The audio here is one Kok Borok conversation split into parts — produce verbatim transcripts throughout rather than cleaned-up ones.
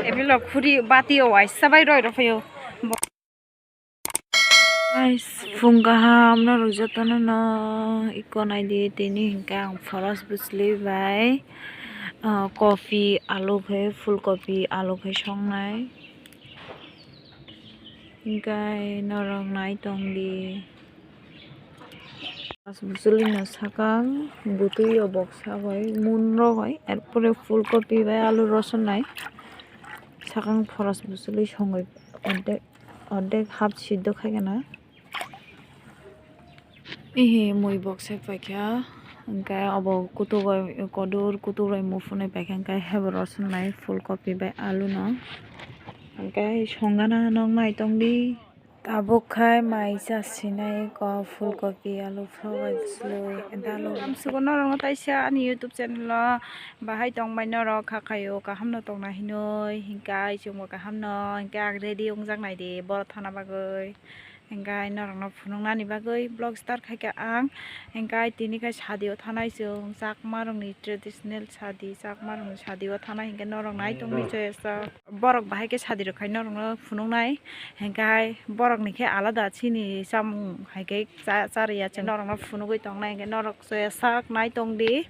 Ebilo khuri bati o waisa bai roi rw phaio. Guys, phung kaham norok jotono no iko naidi, tini hinkhe ang phoros bwchwlwi bai, ah, kopi, alu khe, phul kopi, alu khe songnai. Hinkhe norok nai tongdi. Phoros bwchwlwino sakang bwtwi o boksa bai, mun rok bai, er pore phul kopi bai alu rosonnai. Sakang phoros bwchwlwi songwi, ordek, ordek half siddo khaikhe na. Ehe mui bokse paikha, hwnkhe obo kutuk bai kodur, kutuk bai muphunwi paikha, hwnkhe hebo rosonnai phul kopi bai alu no. Hwnkhe songana nok nai tongdi. Tabuk khai mai chasinai ko phul kopi alu phrok bai bwchwlwi dalu. Kamsugo norokno taisa ani YouTube channel o bahai tongbai norok kha khaio kaham no tongna hinwi, hinkhe ai chwngbo kaham no, hinkhe ang ready wngjak naidi borok thana bagwi. Hinkhe ai norokno phunuknani bagwi vlog start khaikha ang. Hinkhe ai tini khai sadi o thanai chwng, chakma rokni traditional sadi, chakma rokni sadi o thanai hinkhe norok nai tongdi joyasa. Borok bahai khe sadi rok khai norokno phunuknai, hinkhe hai borokni khe alada chini chamung hai khe cha-, chariya chwng norokno phunugwi tongnai, hinkhe norok soya sak nai tongdi.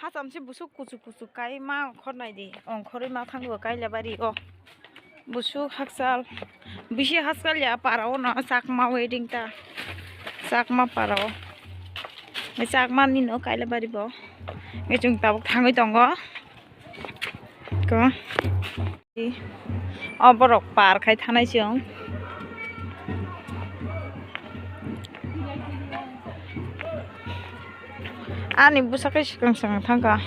Hacham se busuk kuchuk kuchuk kai ma ongkhor nai di, ongkhorwi ma thango Kailabari o. Busuk hakchal, bisi hakchal ya para o no Chakma wedding ta, Chakma para o. Chakma ni no Kailabari bo. Nge chwng tabuk thangwi tongo. Ko. O borok par khai thanai chwng. Ani bwsa khe swkang swkang thangkha.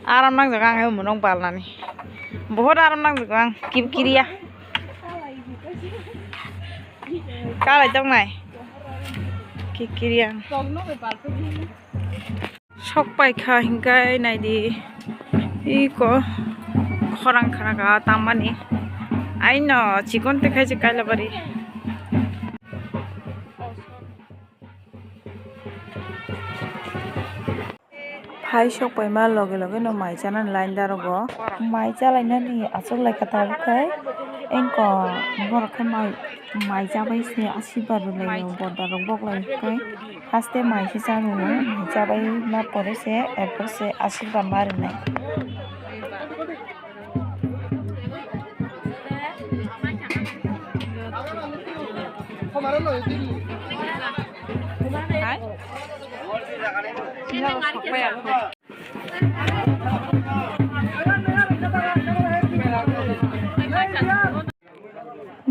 Aram nangjago ang hai mwnong balnani. Bohot aram nangjago ang kip kiriya. Kalai tongnai. Kip kiriya. Sok paikha hinkhe naidi, iko khorang khorang kha tamani. Aino chikon tekhai se Kailabari. Phai sok paima loge loge no mai chanani line darogo. Mai chalainani achuk lai kha tabuk khai. Engko borok khe mai, mai chabai se asirwad rwlaio, borda rok boklai khai. Haste mai se cha rwo, mai chabai ma pore se, er pore se asirwad ma rwnai.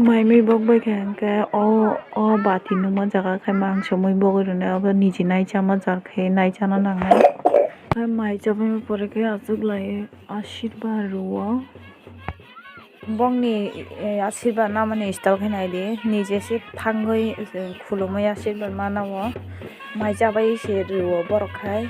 Mai mui bok bai kha hinkhe o, o bati nukma jaga khai mangso mui bogwi rwnai, obo niji naichama jar khe naichana nangnai. Mai chabai pore khe achuk lai asirwad rwo. Bongni, eh, asirwad namani style khe naidi, nije se thangwi, eh, khulumwi asirwad mana o, mai chabai se rwo borok khai.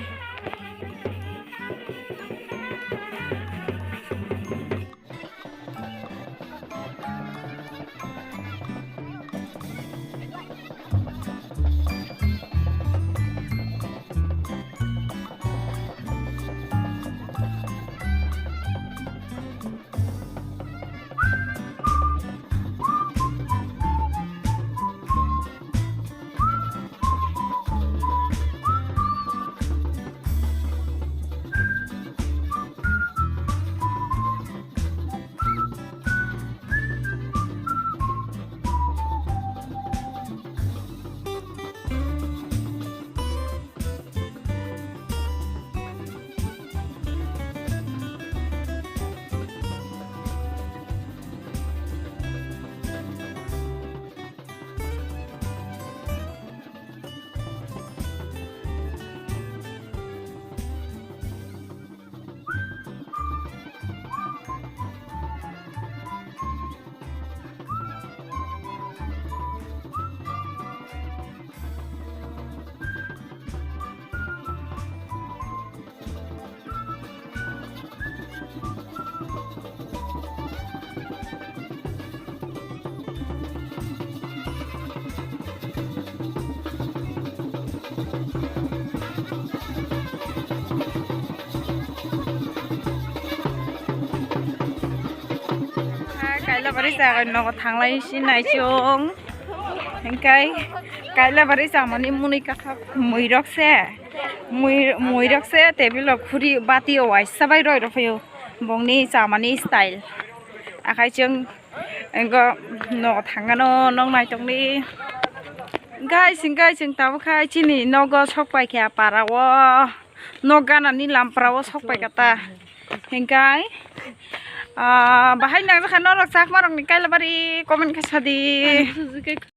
Bari jaga nogo thanglai si naichung. Hingkai kaila bari chamani muni kathok muirok se. Mui-, muirok se table o khuri bati o waisa bai roi rw phaio. Bongni chamani style. Akhai chwng engo nogo thangano nong naitokni. Guys, hingkai chwng tabuk khai chini nogo sok pai kha para o. Nok ganani lampra o sok pai kata. Hingkai, ah, bahai nang jakha norok chakma rokni kaila bari comment khe sadi.